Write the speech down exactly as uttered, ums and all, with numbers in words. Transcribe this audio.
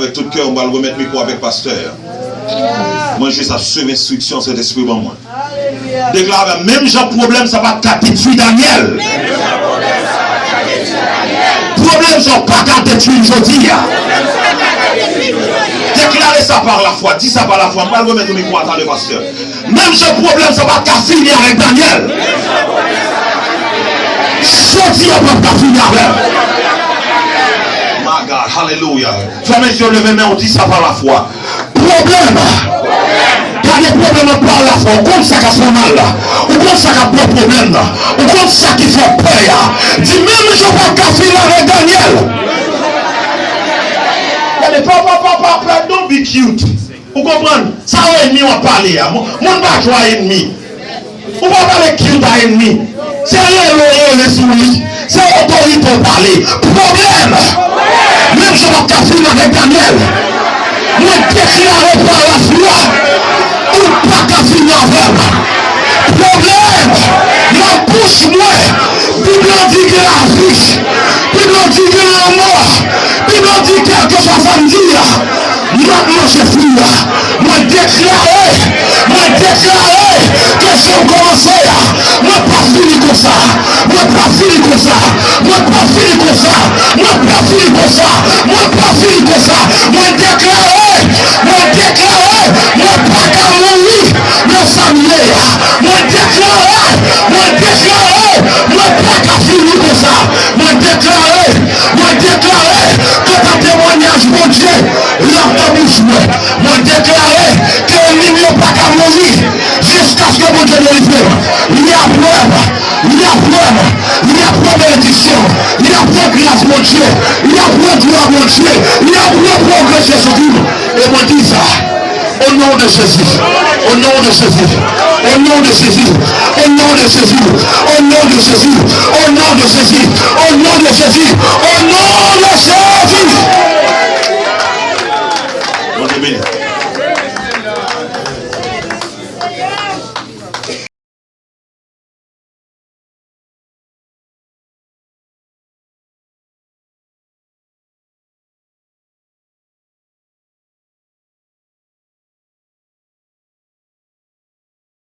Avèk tout kè, m pral remèt mikwo avèk pastè a. Mwen jis ap swiv enstriksyon Sentespri ban mwen. Deklare, menm jan pwoblèm sa pa t ka detwi Danyèl, pwoblèm sa pa ka detwi m jodi a. Deklare sa pa lafwa, di sa pa lafwa. M pral remèt ou mikwo a talè, pastè. Menm jan pwoblèm sa pa t ka fini avèk Danyèl, jodi a p ap ka fini avè m. My God, hallelujah. Fèmen zye w, leve men w, di sa pa lafwa. Pwoblèm. Gade pwoblèm nan pa lafwa. Ou konn sa k ap fè w mal la. Ou konn sa k ap ba w pwoblèm nan. Ou konn sa ki fè w pè a. Di menm jan w pa t ka fini avèk Danyèl. Gade, pa, pa, pa, pa, pa, don't be cute. Ou konprann? Sa yo ènmi w ap pale a. Moun, moun pa jwe a ènmi. Ou pa pale cute a ènmi. Se rele w rele sou li. Se otorite w pale. Pwoblèm. Menm jan w pa t ka fini avèk Danyèl, mwen deklare pa lafwa, ou pa ka fini avè m. Pwoblèm. Nan bouch mwen, Bib lan di gen lavi. Bib lan di gen lanmò. Bib lan di kèlkeswa sa m di a, m ap manje fwi a. Mwen deklare, mwen deklare ke jan m kòmanse a, mwen p ap fini konsa. Mwen p ap fini konsa. Mwen p ap fini konsa. Mwen p ap fini konsa. Mwen p ap fini konsa. Mwen deklare, mwen deklare, mwen pa ka mouri nan sa m ye a. Mwen deklare, mwen deklare, mwen pa ka fini konsa. Mwen deklare, mwen deklare ke ta temwayaj Bondye l ap nan bouch mwen. Mwen deklare ke ènmi m yo pa ka mouri jiskaske Bondye delivre m. Y ap wè m, y ap wè m, y ap wè benediksyon, y ap wè gras Bondye, y ap wè glwa Bondye, y ap wè pwogrè Jezikri. E mwen di sa. Au nom de Jésus. Au nom de Jésus. Au nom de Jésus. Au nom de Jésus. Au nom de Jésus. Au nom de Jésus. Au nom de Jésus. Au nom de Jésus.